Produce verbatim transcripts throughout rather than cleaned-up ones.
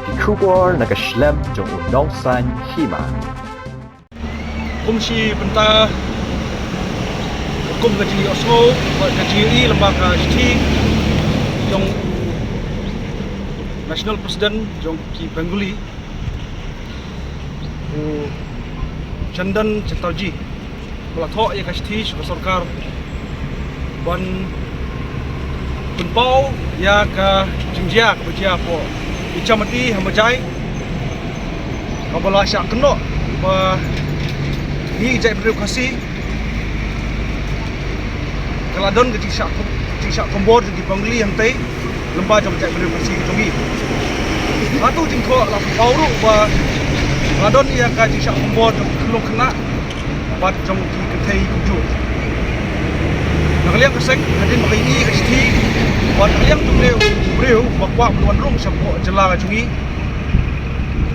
Ki khubor na ka shlem jong u nongsan hima. Kum shi bynta, kum ka jingïohsngew bad ka jingïohi lyngba ka shithi jong u National President jong ki Bengali, u Chandan Chatterjee, ba la thoh ïa ka shithi sha ka sorkar ban pynpaw ïa ka jingjia kaba jia hapoh Ichamati ha Majai, kaba la shah kynnoh ba ngi jaitbynriew Khasi ka la don ka jingshah khum-, jingshah khumbor jong ki Bengali hangtei lyngba jong jaitbynriew Khasi jong ngi. Hato jingthoh la pynpaw ruh ba la don ïa ka jingshah khumbor jong ki khyllung khynnah bad jong ki kynthei kumjuh. Na ka liang ka seng, hadien ba ngi ïohi ka shithi bad na ka liang jong u briew ba kwah ban wan rung shapoh jylla ka jong ngi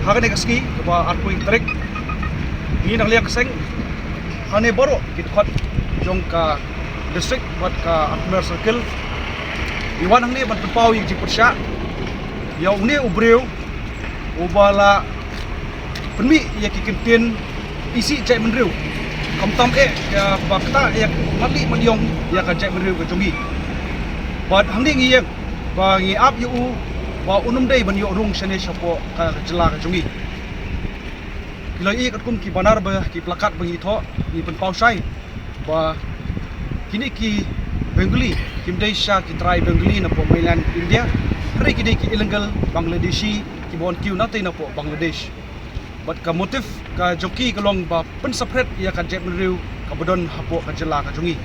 ha kane ka sngi kaba arphew tarik, ngi na ka liang ka seng, hangne baroh ki dkhot jong ka district bad ka Arphew Mer Circle, ngi wan hangne ban pynpaw ïa ka jingpyrshah ïa une u briew uba la pynmih ïa ki kyntien isih jaitbynriew, khamtam eh ïa ba ktah ïa ka matlieh mationg ïa ka jaitbynriew ka jong ngi. Bad hangne ngi ïeng ba ngi ap ïa u ba un ym dei ban ïoh rung shane shapoh ka jylla ka jong ngi. Ki la ïohi katkum ki banner bad ki placard ba ngi thoh, ngi pynpaw shai ba kine ki Bengali kim dei sha ki trai Bengali napoh mainland India, hynrei ki dei ki illegal Bangladeshi kiba wan kiew na tei napoh Bangladesh. Bad ka motive ka jong ki ka long ba pynsaphriang ïa ka jaitbynriew kaba don hapoh ka jylla ka jong ngi.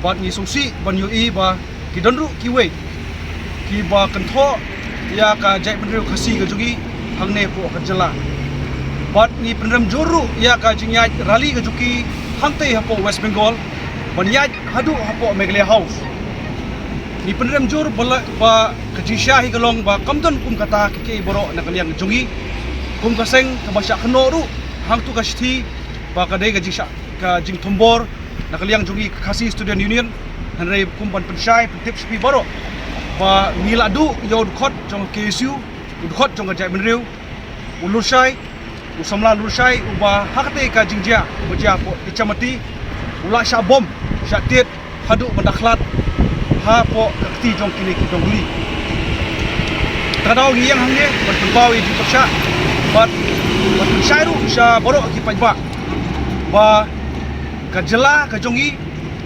Bad ngi sngewsih ban ïohi ba ki don ruh kiwei kiba kynthoh ïa ka jaitbynriew Khasi ka jong ngi hangne hapoh ka jylla. Bad ngi pynrem jur ruh ïa ka jingïaid rally ka jong ki hangtei hapoh West Bengal ban ïaid haduh hapoh Meghalaya House. Ngi pynrem jur ba la, ba ka jingshisha hi ka long ba kam don kum kata kiei kiei baroh na ka liang jong ngi. Kum ka seng kaba shah kynnoh ruh hangto ka shithi ba ka dei ka jingshah, ka jingthombor na ka liang jong ngi ka Khasi Student Union. Hynrei kum ban pynshai pyntip sha phi baroh ba ngi la duh ïa u dkhot jong ka K S U, u dkhot jong ka jaitbynriew, u Lurshai, u samla Lurshai, uba ha katei ka jingjia ba jia hapoh Ichamati u la shah bom, shah tied haduh ban da khlad hapoh ka kti jong kine ki Bengali. Te ka daw ngi ïeng hangne ban pynpaw ïa ka jingpyrshah bad ban pynshai ruh sha baroh ki paidbah ba ka jylla ka jong ngi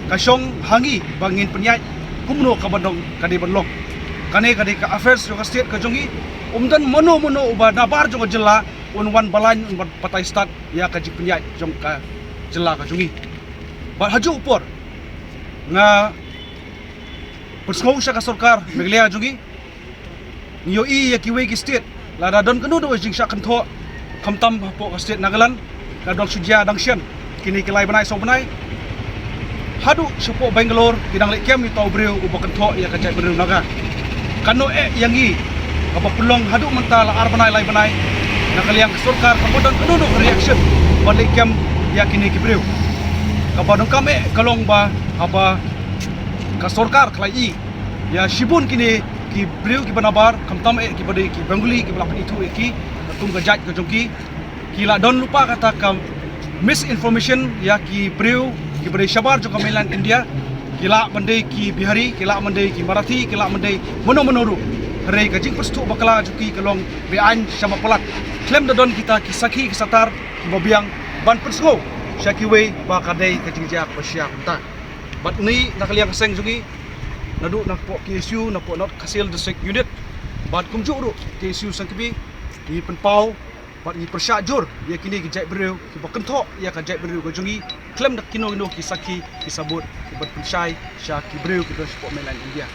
ka shong ha ngi ba ngin pynïaid kumno kaba dang ka dei ban long. Kane ka dei ka affairs jong ka state ka jong ngi. Um don mano mano uba nabar jong ka jylla un wan balang, un wan batai stad ïa ka jingpynïaid jong ka jylla ka jong ngi. Bad hajuh u por nga pynsngew sha ka sorkar Meghalaya jong ngi. Ngi ïohi ïa kiwei ki state lada don kano kano ka jingshah kynthoh, khamtam hapoh ka state Nagaland, ka dang shu jia dang shen kine ki lai bnai saw bnai. Haduh shapoh Bangalore ki dang leh kem ïa uta u briew uba kynthoh ïa ka jaitbynriew Naga. Kano eh ïa ngi kaba pynlong haduh mynta la ar bnai lai bnai na ka liang ka sorkar kaba don kano kano ka reaction ban leh kem ïa kine ki briew. Kaba donkam eh ka long ba haba ka sorkar ka la ïohi ïa shibun kine ki briew kiba nabar, khamtam eh kiba dei ki Bengali kiba la pynithuh ïa ki kum ka jait ka jong ki, ki la don lypa kata ka misinformation ïa ki briew kiba dei shabar jong ka mainland India. Ki lah ban dei ki Bihari, ki lah ban dei ki Marathi, ki lah ban dei mano mano ruh. Hynrei ka jingpynsngewthuh bakla jong ki ka long beaiñ shaba palat. Khlem da don kita ki sakhi ki satar kiba biang ban pynsngew sha kiwei ba ka dei ka jingjia kaba shai kumta. Bad ngi na ka liang ka seng jong ngi, naduh napoh K S U, napoh North Khasi Hills District Unit bad kumjuh ruh K S U Sangkbi, ngi pynpaw bad ngi pyrshah jur ïa kine ki jaitbynriew kiba kynthoh ïa ka jaitbynriew ka jong ngi khlem da kino kino ki sakhi ki sabut kiban pynshai sha ki briew kiba shapoh mainland India.